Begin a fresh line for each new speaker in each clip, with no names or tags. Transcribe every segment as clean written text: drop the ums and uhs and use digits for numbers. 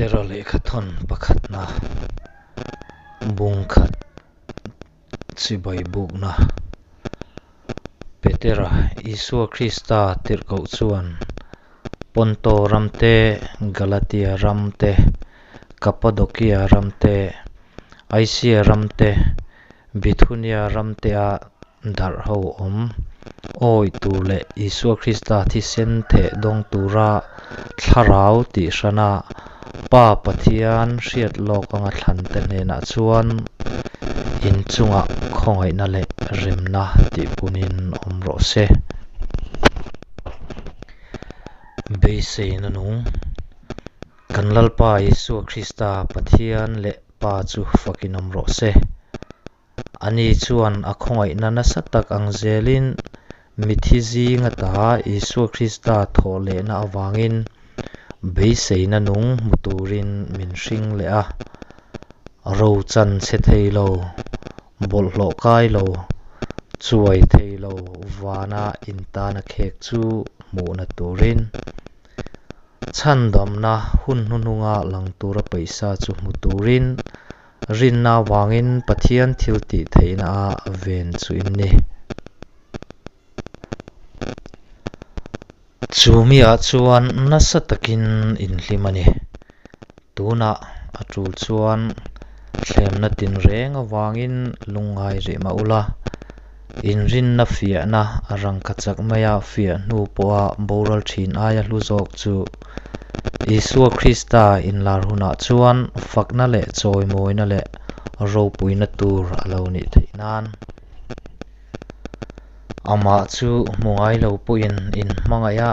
Petera lehkhathawn pakhatna bungkhat chibai bukna Petera Isua Krista tirhkoh chuan Ponto ram te, Galatia ram te, Kapadokia ram te, Asia ram te, Bithunia ram tea darh ho awm awih tur leh Isua Krista thisen theh dawng tura thlarau tih hrana Pa Pathian hriat lawk anga thlan te hnenah chuan in chungah khawngaihna leh remna tih punin awm rawh se. Beiseina nung Kan Lalpa Isua Krista Pathian leh Pa chu fakin awm rawh se. Ani chuan a khawngaihna nasa tak ang zelin mithi zing ata Isua Krista thawh lehna avangin beiseina nung hmu turin min hring leh a. Ro chan chhe thei lo, bawlhhlawh kai lo, chuai thei lo vana intana khek chu hmuhna turin. Chhandamna hun hnuhnunga lang tura paisa chu hmu turin Rinna avangin Pathian thil tih theihna a ven chu in ni. Chu miah chuan nasa takin in hlim a ni. Tunah a tul chuan thlemna tinreng avangin lungngai rih mah ula, inrinna fiahna a rangkachak maia fiah hnu pawha boral thin aia hlu zawk chu Isua Krista inlar hunah chuan fakna leh chawimawina leh ropuina tur a lo nih theih nan. Amah chu hmu ngai lo pawhin in hmangaih a,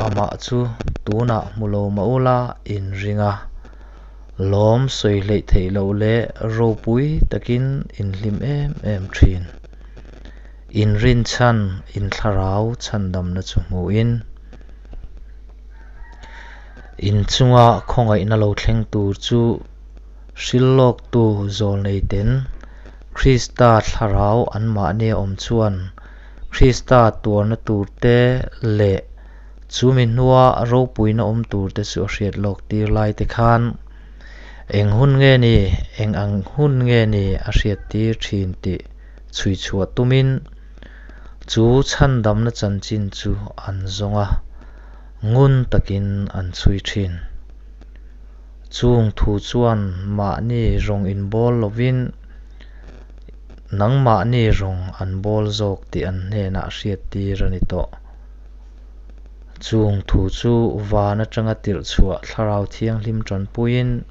amah chu tunah hmu lo mah ula in ring a. Lawm sawi hleih theih loh leh ropui takin in hlim em em thin. In rinchhan in thlarau chhandamna chu hmuhin. In chunga khawngaihna lo thleng tur chu hrilhlawktu zawlneiten Krista thlarau anmahnia awm chuan Krista tuarna turte leh chumi hnua ropuina awm turte chu a hriat lawk tir lai te khan eng hun nge ni, eng ang hun nge ni a hriat tir thin tih chhui chhuah tumin Chu chhandamna chanchin chu an zawng a, ngun takin an chhui thin. Chung thu chuan mahni rawng inbawl lovin nangmahni rawng an bawl zawk tih an hnenah hriattir a ni tawh. Chung thu chu van atanga tirh chhuah Thlarau Thianghlim tanpuiin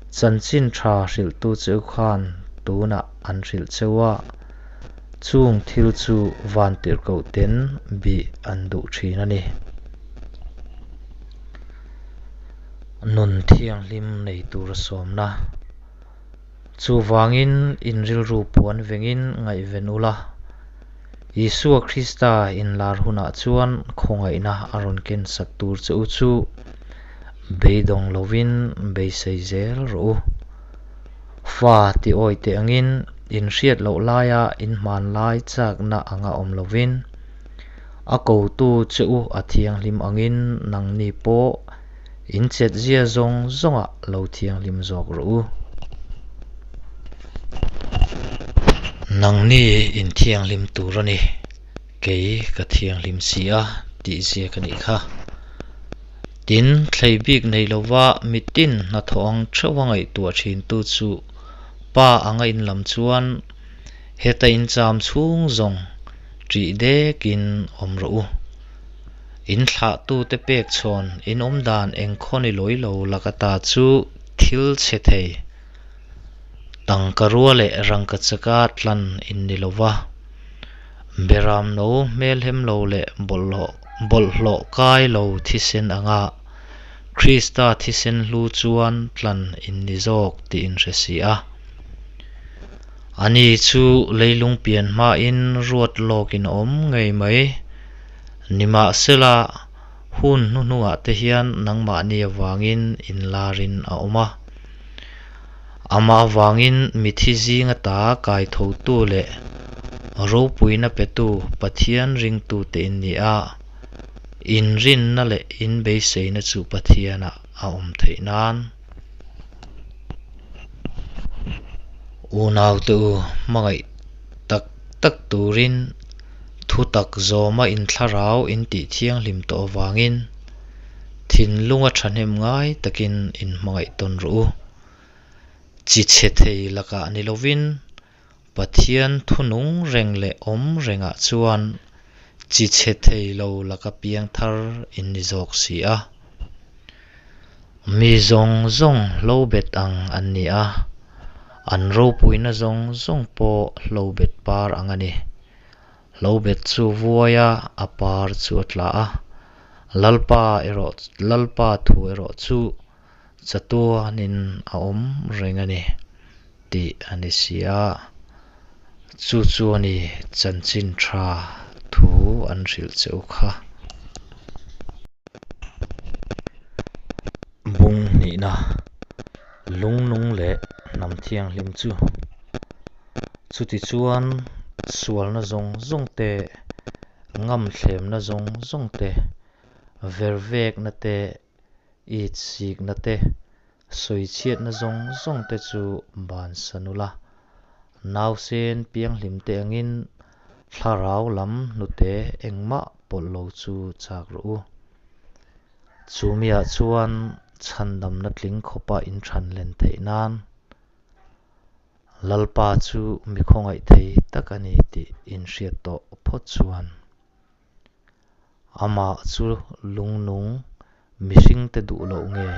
chanchin tha hrilhtu che u khan tunah an hrilh cheu a. Chung thil chu vantirhkoh ten bih an duh thin a ni. Nun thianghlim nei tura sawmna. Chuvangin in rilru puan vengin ngaihven ula, Isua Krista inlar hunah chuan khawngaihna a rawn ken sak tur che u chu beidawng lovin beisei zel rawh u. Fa ti awi teh angin in hriat loh laia in hmanlai chakna anga awm lovin, a kotu che u a thianghlim angin nangni pawh in chetzia zawng zawngah lo thianghlim zawk rawh u. Nangni in thianghlim tur a ni, kei ka thianghlim si a tih zia ka nih kha. Tin, thlei bik nei lova mitin hnathawh ang theuh a ngaihtuah thintu chu pa anga in lam chuan heta in cham chhung zawng ṭih dekin awm rawh u. In thlahtute pek chhawn in awm dan engkhaw ni lawi lo laka ta chu thil chhe thei. Tangka rua leh rangka chaka tlan in ni lova, beram no hmelhem lo leh bawlhhlawh bawlhhlawh kai lo thisen anga Krista thisen hlu chuan tlan in ni zawk tih in hre si a. Ani chu leilung pian hmain ruat lawkin a awm ngei mai. Nimahsela, hun hnuhnungah te hian nangmahni avangin inlarin a awm a. Amah avangin mithi zinga ta kaithotu leh ropuina petu Pathian ringtute in ni a, inrinna leh inbeiseina chu Pathianah a awm theih nan. Unaute u, hmangaih tak tak turin thutak zawma in thlarau in tih thianghlim tawh avangin thinlunga thahnem ngai takin in hmangaih tawn rawh u. Chi chhe thei lakah ni lovin Pathian thu nung reng leh awm rengah chuan chi chhe thei lo laka piang thar in ni zawk si a. Mi zawng zawng hlobet ang an ni a, an ropuina zawng zawng pawh hlobet par ang a ni. Hlobet chu vuai a, a par chu a tla a, Lalpa erawh Lalpa thu erawh chu chatuanin a awm reng a ni tih a ni si a, chu chu a ni chanchin tha thu an hrilh che u kha. Bung hnihna, Lungnung leh hnam thianghlim chu. Chutichuan sualna zawng zawng te, ngamthlemna zawng zawng te, vervekna te, itsikna te, sawichhiatna zawng zawng te chu bansan ula, nausen pianghlim te angin thlarau lam hnute engmah pawlh lo chu chak rawh u. Chumiah chuan chhandamna tling khawpa inthan len theih nan Lalpa chu mi khawngaih thei tak a ni tih inhriat tawh phawt chuan Amah chu lungnung mihringte duh loh nge?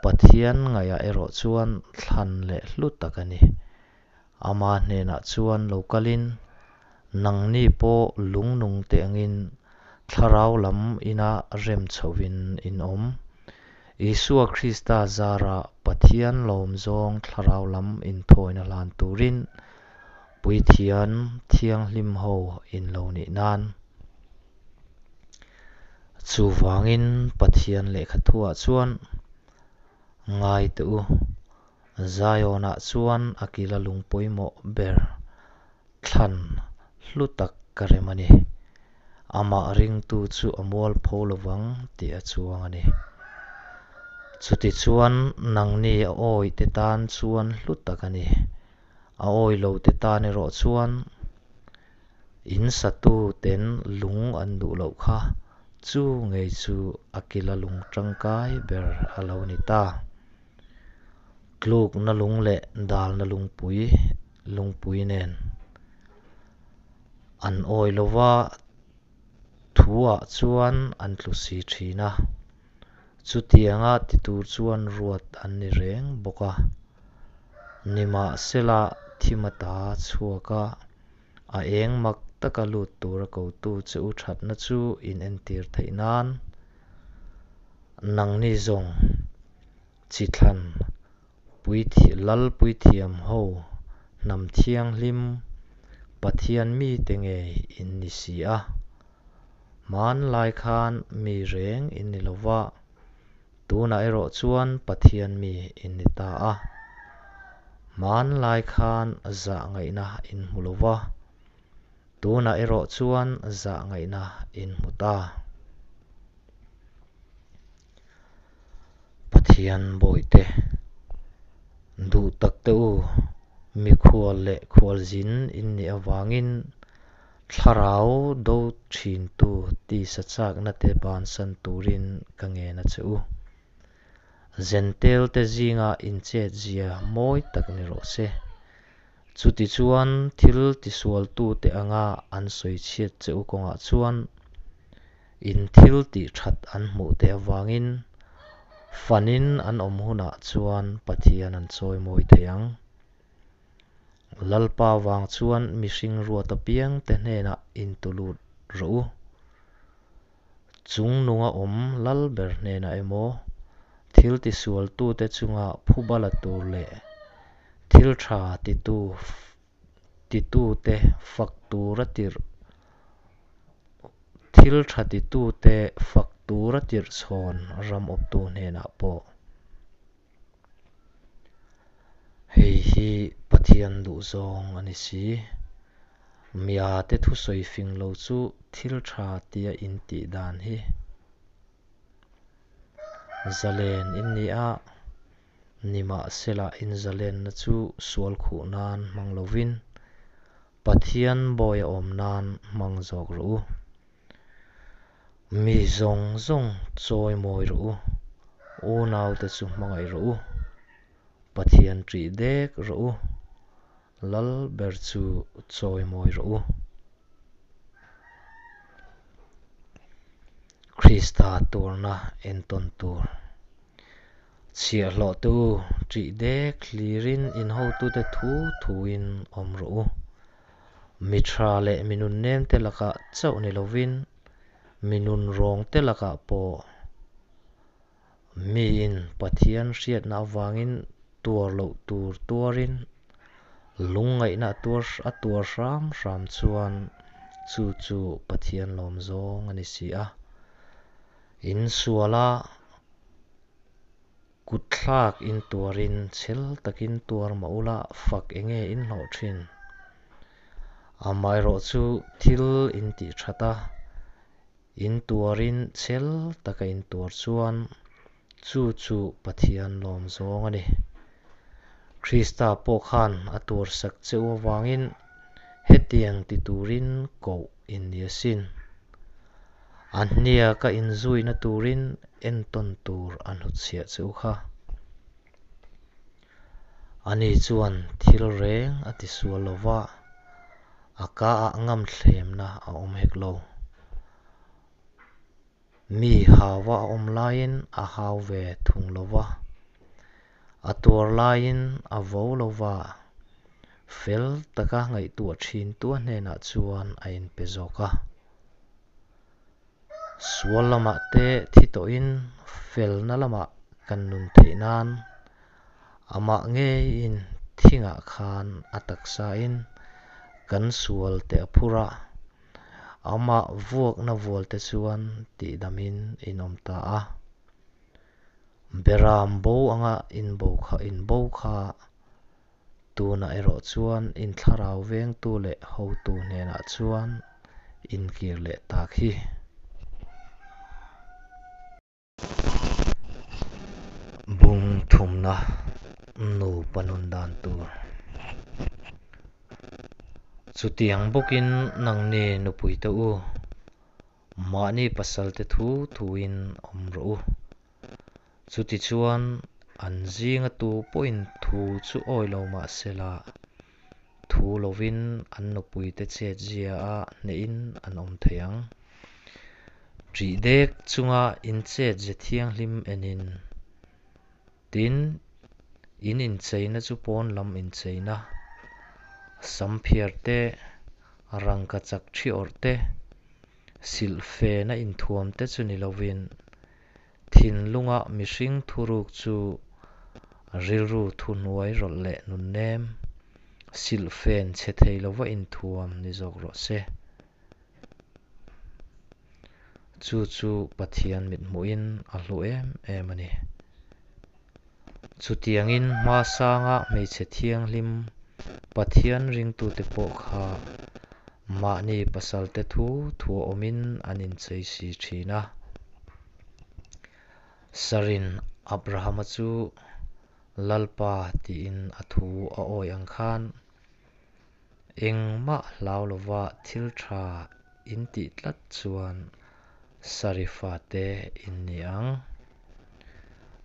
Pathian ngaihah erawh chuan thlan leh hlu tak a ni. Ama hnenah chuan lo kalin, nangni pawh lungnung te angin thlarau lam ina rem chhohin in awm. Isua Krista zara Pathian lawmzawng thlarau lam inthawina hlan turin Puithiam thianghlim ho in lo nih nan. Chuvangin Pathian lehkha thuah chuan, Ngai teh u, Zion-ah chuan a kila lung pawimawh ber thlan hlu tak ka rem a ni. Amah ringtu chu a mualpho lovang tih a chuang a ni. Chutichuan nangni a awite tan chuan hlu tak a ni. A awi lo te tan erawh chuan in satu ten lung an duh loh kha chu ngei chu a kila lung tangkai ber a lo ni ta. Tlukna lung leh dalna lungpui lungpui nen an awi lo va, thuah chuan an tlu si thin a. Chutianga ti tur chuan ruat an ni reng bawk a. Nimahsela thim ata chhuak a, a eng mak taka lut tura kotu che u thatna chu in entir theih nan nangni zawng chi thlan Lal puithiam ho hnam thianghlim Pathian mite ngei in ni si a. Hmanlai khan mi reng in ni lo va, tunah erawh chuan Pathian mi in ni ta a. Hmanlai khan zah ngaihna in hmu lo va, tunah erawh chuan zah ngaihna in hmu ta. Pathian bawihte, duh takte u, mikhual leh khualzin in nih avangin thlarau do thintu tisa chakna te bansan turin ka ngen a che u. Zentel te zinga inchetzia mawi tak ni rawh se. Chutichuan thil tisualtute anga an sawichhiat che u kawngah chuan In thil tih that an hmuh teh avangin fanin an awm hunah chuan Pathian an chawi mawi thei ang. Lalpa vang chuan mihring ruat apiang te hnenah intu lut rawh u. Chung nunga awm lal ber hnenah emaw, thil tisualtute chunga phuba la tur leh thil tha titu titute fak tura tirh thil tha titute fak tura tirh chhawn ram awptu hnenah pawh hei hi Pathian duhzawng a ni si. Miate thusawi fing lo chu thil tha tia intih dan hi zalen in ni a. Nimahsela in zalenna chu sual khuh nan hmang lovin, Pathian bawi a awm nan hmang zawk rawh u. Mi zawng zawng chawimawi rawh u, unaute chu hmangaih rawh u, Pathian ṭih dek rawh u, Lal ber chu chawimawi rawh u. Krista tuarna entawn tur. Chhiahhlawh te u, ṭih dek hlirin in hotute thu thuin awm rawh u. Mi ṭha leh mi nunnemte lakah chauh ni lovin, mi nunrawngte lakah pawh. Miin Pathian hriatna avangin tuar loh tur tuarin, lungngaihna a tuar hram hram chuan chu chu Pathian lawm zawng a ni si a. Insuala kutthlak in tuarin chhel takin tuar mah ula fak enge in hlawh thin. Amaherawhchu thil in tih that a, in tuarin chhel taka in tuar chuan chu chu Pathian lawm zawng a ni. Krista pawh khan a tuarsak che u avangin hetiang ti turin koh in ni asin. A hniaka inzuina turin entawn tur a hnutchhiah che u kha. Ani chuan thil reng a tisual lo va, a kaah ngamthlemna a awm hek lo. Mi hauva a awm laiin a hau ve thung lo va, a tuar laiin a vo lo va, fel taka ngaihtuah thintu a hnenah chuan a inpe zawk a. Sual lamah te thi tawhin felna lamah kan nun theih nan amah ngeiin thingah khan a taksain kan sual te a phur a, amah vuakna vual te chuan tihdamin in awm ta a. Beram bo anga inbo kha inbo kha Tunah erawh chuan in thlarau vengtu leh hotu hnenah chuan inkir leh tak hi. Bung thumna nupa nun dan tur. Chutiang bawkin nangni nupuite u, mahni pasalte thu thuin awm rawh u. Chutichuan, an zinga tu pawhin thu chu awi lo mah sela, thu lovin an nupuite chetzia a hnehin an awm thei ang. Ṭih dek chunga in chetze thianghlim enin, tin, in incheina chu pawn lam incheina, samphiar te, rangkachak ṭhi awrh te, silhfena inthuam te chu ni lovin, Thinlunga mihring thuruk chu rilru thuhnuai rawlh leh nunnem, silhfen chhe thei lova inthuam ni zawk rawh se. Chu chu Pathian mithmuhin a hlu em em a ni. Chutiangin hmasanga hmeichhe thianghlim Pathian ringtute pawh kha mahni pasalte thu thua awmin an inchei si thin a. Sarin Abrahama chu Lalpa tiin a thu a awi ang khan engmah hlau lova thil tha in tih tlat chuan Sari fate in ni ang.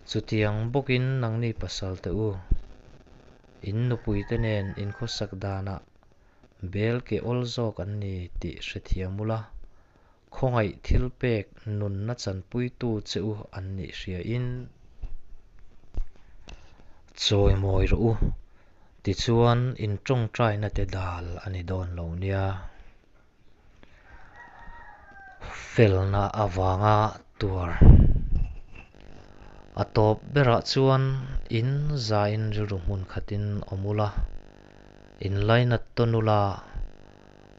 Chutiang bawkin nangni pasalte u, in nupuite nen in khawsak danah bel ke awl zawk an ni tih hrethiam ula, khawngaih thil pek nunna chanpuitu che u an nih hriain chawimawi rawh u, tichuan in tawngtaina te dal a ni dawn lo nia. Felna avanga tuar. A tawp berah chuan in zain rilru hmun khatin awm ula, in lainat tawn ula,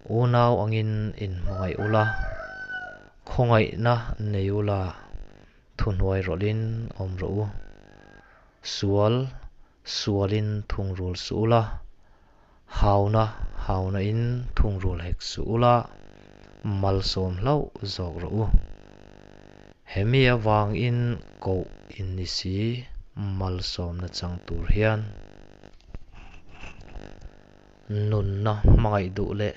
unau angin inhmangaih ula, khawngaihna nei ula, thuhnuai rawlhin awm rawh u. Sual sualin thungrul suh ula, Hauna hauna in thungrul hek suh ula, malsawm hlauh zawk rawh u. Hemi avangin koh in ni si, Malsawmna chang tur hian nunna hmangaih duh leh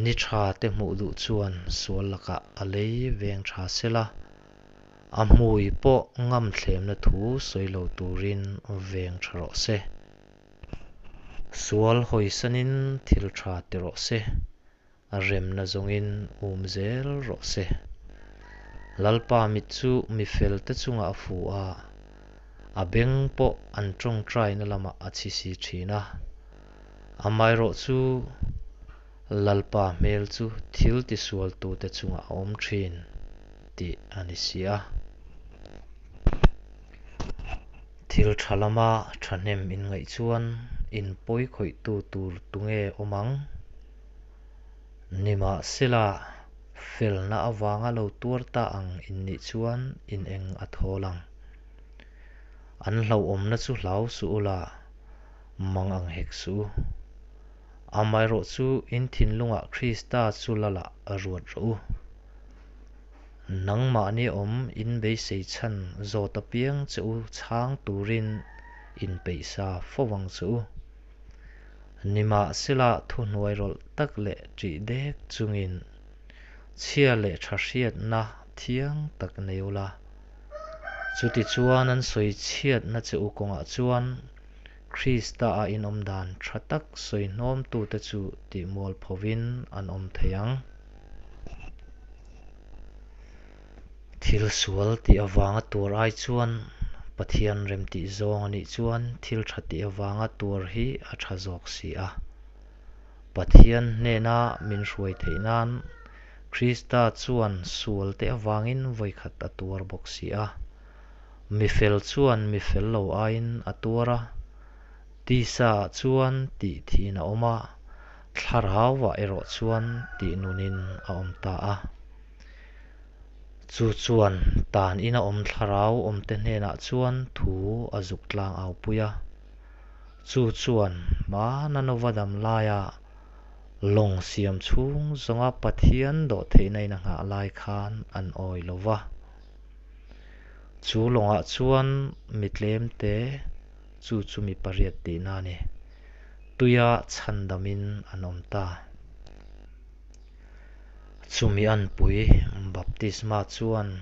ni tha te hmuh duh chuan sual lakah a lei veng tha sela, a hmui pawh ngamthlemna thu sawi lo turin veng tha rawh se. Sual hawisanin thil tha ti rawh se. Remna zawngin um zel rawh se. Lalpa mit chu mi felte chungah a fu a, a beng pawh an tawngtaina lamah a chhi si thin a. Amaherawh chu Lalpa hmel chu thil tisualtute chungah a awm thin tih a ni si a. Thil tha lama thahnem inngaih chuan inpawikhawihtu tur tunge awm ang? Nimahsela, felna avanga lo tuar ta ang in nih chuan in eng a thawl ang. An hlauhawmna chu hlau suh ula, mang ang hek suh u. Amaherawh chu in thinlungah Krista chu lalah ruat rawh u. Nangmahni awm in beisei chhan zawt apiang che u chhang turin inpeihsa fo ang che u. Nimahsela thuhnuai rawlh tak leh ṭih dek chungin chhia leh ṭha hriatna thiang tak nei ula, chutichuan an sawi chhiatna che u kawngah chuan Krista-a inawm dan ṭha tak sawi hnawmtute chu tihmual phovin an awm thei ang. Thil sual tih avanga tuar ai chuan Pathian remtih zawng a nih chuan thil tha tih avanga tuar hi a tha zawk si a. Pathian hnena min hruai theih nan Krista chuan sualte avangin vawikhat a tuar bawk si a. Mi fel chuan mi fel lo aiin a tuar a, tisa ah chuan tih thihin a awm a, thlarauah erawh chuan tih nunin a awm ta a. Chu chuan tan ina awm thlarau awmte hnenah chuan thu a zuk tlang au pui a. Chu chuan hmana Nova dam laia lawng siam chhung zawnga Pathian dawhtheihna in a nghah lai khan an awi lo va. Chu lawngah chuan mi tlemte, chu chu mi pariat tihna a ni, tuia chhandamin an awm ta. Chumi anpui baptisma chuan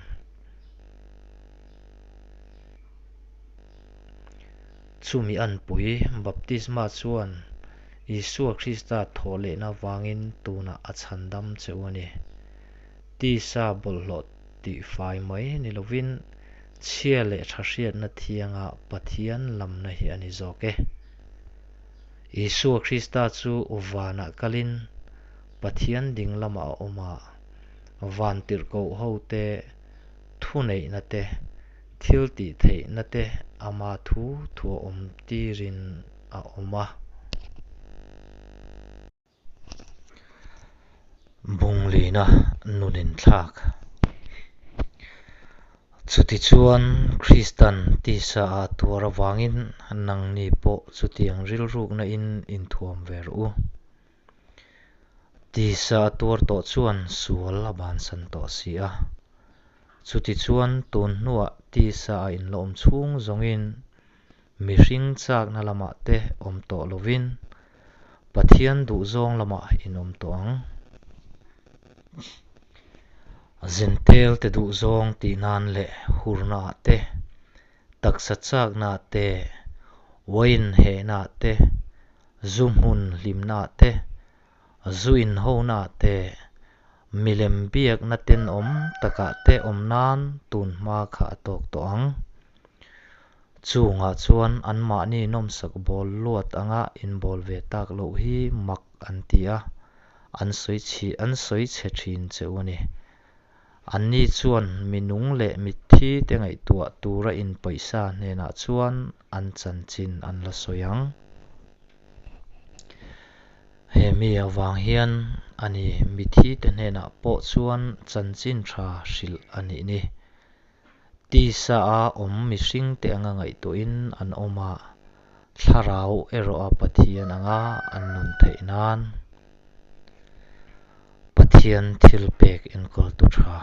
Chumi anpui baptisma chuan Isua Krista thawhlehna avangin tunah a chhandam che u a ni. Tisa bawlhhlawh tihfai mai ni lovin chhia leh tha hriatna thianga Pathian lamna hi a ni zawk e. Isua Krista chu vanah kalin Pathian ding lamah a awm a, vantirhkoh hote thuneihna te, thil tih theihna te ama thu thu a awm tirin a awm a. Bunglina nun inthlak. Chutichuan, Kristan tisa a tuar avangin nangni pawh chutiang rilrukna in inthuam ve rawh u. Tisa a tuar tawh chuan sual a bansan tawh si a. Chutichuan tun hnuah tisa a inlawm chhung zawngin mihring chakna lamah te awm tawh lovin Pathian duhzawng lamah in awm tawh ang. Zentel te duhzawng tih nan leh hurnaah te, taksa chaknaah te, uain hehnaah te, Zu hmun hlimnaah te, zu inhonaah te, milem biakna tenawm takah te awm nan tun hma kha a tawk tawh ang. Chungah chuan anmahni nawmsak bawl luat anga inbawl ve tak loh hi mak an ti a, an sawi chhi an sawi chhe thin che u a ni. Anni chuan mi nung leh mitthi te ngaihtuah tura inpawisa hnenah chuan an chanchin an la sawi ang. He mi avang hian a ni mithi te hnenah pawh chuan chanchin tha hrilh a nih ni. Tisa a awm mihring te anga ngaihtuahin an awm a, thlarau erawh a Pathian anga an nun theih nan. Pathian thil pek enkawltu tha.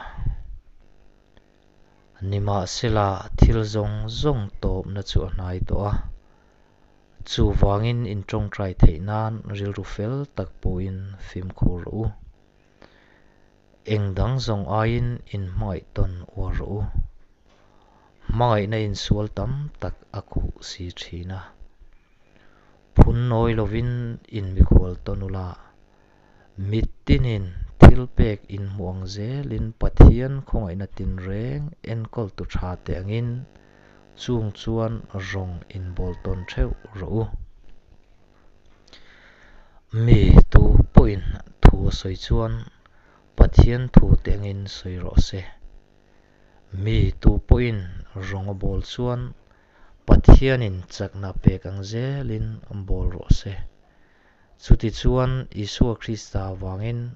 Nimahsela, thil zawng zawng tawpna chu a hnai tawh a. Chuvangin in tawngtai theih nan rilru fel tak puin fimkhur rawh u. Eng dang zawng aiin in hmangaih tawn uar rawh u. Hmangaihna insual tam tak a khuh si thin a. Phun nawi lovin in mikhual tawn ula, mitinin thil pek in hmuh ang zelin Pathian khawngaihna tinreng enkawltu tha te angin chung chuan rawng inbawl tawn theuh rawh u. Mi tu pawhin thu a sawi chuan Pathian thu te angin sawi rawh se. Mi tu pawhin rawng a bawl chuan Pathianin chakna pek ang zelin bawl rawh se. Chutichuan Isua Krista avangin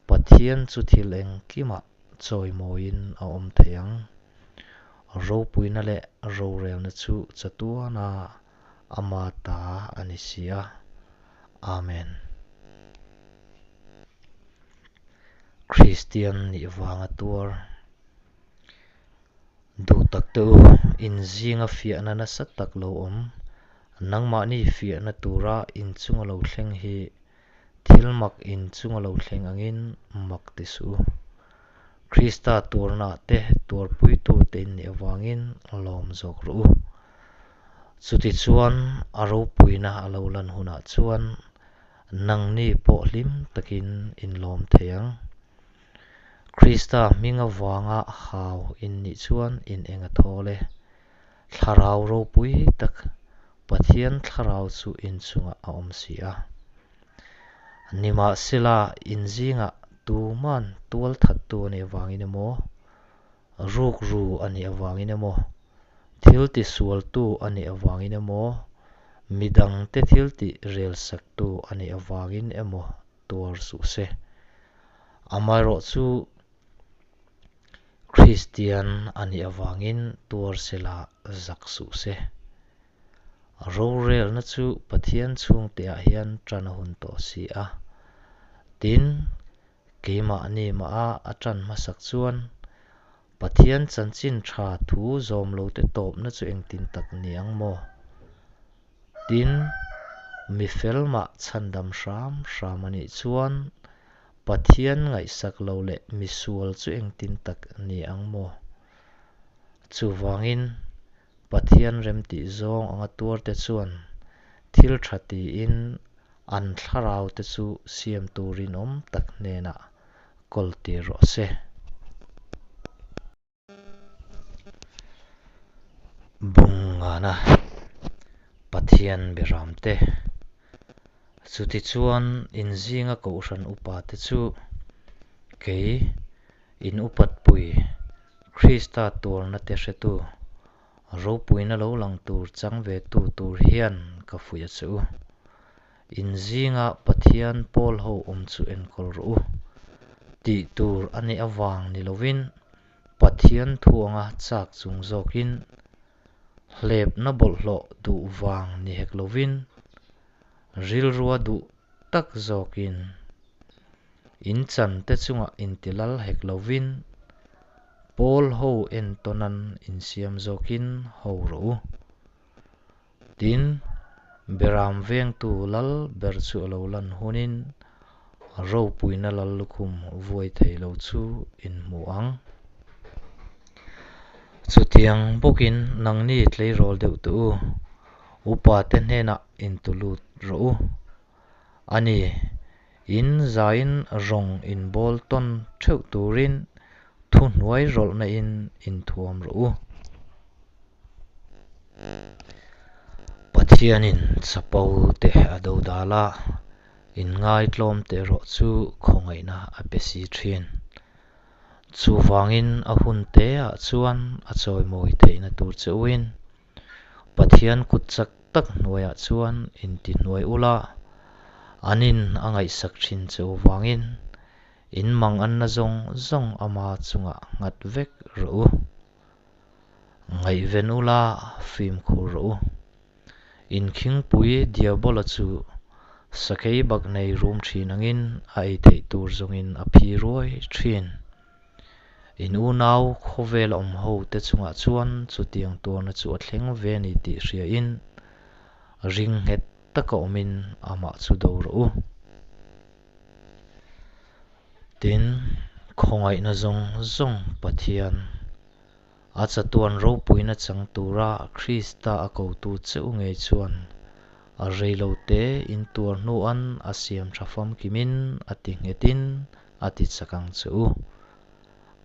Pathian chu thil engkimah chawimawiin a awm thei ang. Ropuina leh rorelna chu chatuana ama ta a ni si a. Amen. Kristian nih vanga tuar. Duh tak te u, in zinga fiahna nasa tak lo awm, nangmahni fiahna tura in chunga lo thleng hi thil mak in chunga lo thleng angin mak ti suh u. Krista tuarna te tuarpuitu te in nih avangin lawm zawk rawh u. Chutichuan a ropuina a lo lan hunah chuan nangni pawh hlim takin in lawm thei ang. Krista hming avanga hau in nih chuan in eng a thawl e. Thlarau ropui tak, Pathian thlarau chu in chungah a awm si a. Nimahsela, in zingah tuman tual thattu a nih avangin emaw, rukru a nih avangin emaw, thil tisualtu a nih avangin emaw, midangte thil tih relsaktu a nih avangin emaw tuar suh se. Amaherawhchu, Kristian a nih avangin tuar sela zak suh se. Rorelna chu Pathian chhungteah hian tan a hun tawh si a. Tin, keimahni maha a tan hmasak chuan Pathian chanchin tha thu zawm lote tawpna chu engtin tak ni ang maw? Tin, mi fel mah chhandam hram hram a nih chuan Pathian ngaihsak lo leh misual chu engtin tak ni ang maw? Chuvangin, Pathian remtih zawng anga tuarte chuan thil tha tiin an thlarau te chu siam tur rinawm tak hnenah kawl tir rawh se. Bungngana Pathian beramte Chutichuan in zinga kohhran upate chu kei in upatpui Krista tuarna te hretu ropuina lo lang tur chang ve tu tur hian ka fuih a che u. In zinga Pathian pawl ho awm chu enkawl rawh u. Tih tur a nih avang ni lovin Pathian thu anga chak chung zawkin hlepna bawlhhlawh duh vang ni hek lovin rilrua duh tak zawkin in chan te chungah intilal hek lovin pawl ho entawnan insiam zawkin ho rawh u. Tin, Beram vengtu lal ber chu a lo lan hunin ropuina lal lukhum vuai thei lo chu in hmu ang. Chutiang bawkin nangni tleirawl deuh teh u, upate hnenah intulut rawh u. A ni, in zaiin rawng inbawl tawn theuh turin thuhnuai rawlhna in inthuam rawh u. Pathianin chapo te a dodal a, inngaitlawm te erawh chu khawngaihna a pe si thin. Chuvangin a hun teah chuan a chawimawi theihna tur che uin Pathian kut chak tak hnuaiah chuan intihnuai ula, an in a ngaihsak thin che u vangin in manganna zawng zawng ama chungah nghat vek rawh u. Ngaihven ula, fimkhur rawh u. Inkhingpui Diabola chu sakei bak nei rum thin angin a ei theih tur zawngin a phi ruai thin. In unau khawvela awm ho te chungah chuan chutiang tuarna chu a thleng ve a ni tih hriain ring nghet taka awmin amah chu do rawh u. Tin, khawngaihna zawng zawng Pathian, a chatuan ropuina chang tura Krista a kotu che u ngei chuan a reilo te in tuar hnuan a siam tha famkimin a ti nghetin a ti chak ang che u.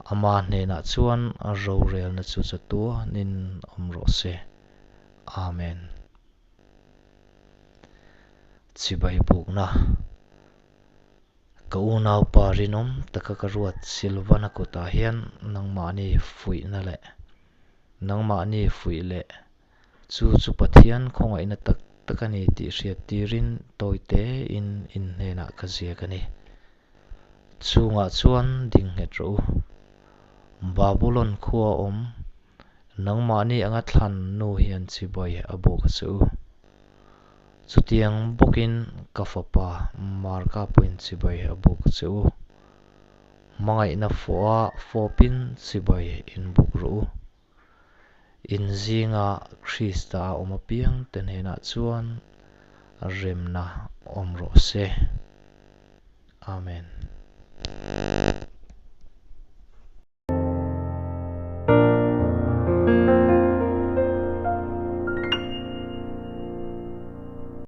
Ama hnenah chuan rorelna chu chatuanin awm rawh se. Amen. Chibai bukna. Ka unaupa rinawm taka ka ruat Silvana kutah hian nangmahni fuihna leh nangmahni fuih leh chu chu Pathian khawngaihna tak tak a ni tih hriat tirin tawitein in hnenah ka ziak a ni. Chungah chuan ding nghet rawh u. Babulon khua awm nangmahni anga thlan nu hian chibai a buk a che u. Chutiang bawkin ka fapa Marka pawhin chibai a buk a che u. Hmangaihna fawha fawpin chibai in buk rawh u. In zinga Krista a awm apiang te hnenah chuan remna awm rawh se. Amen.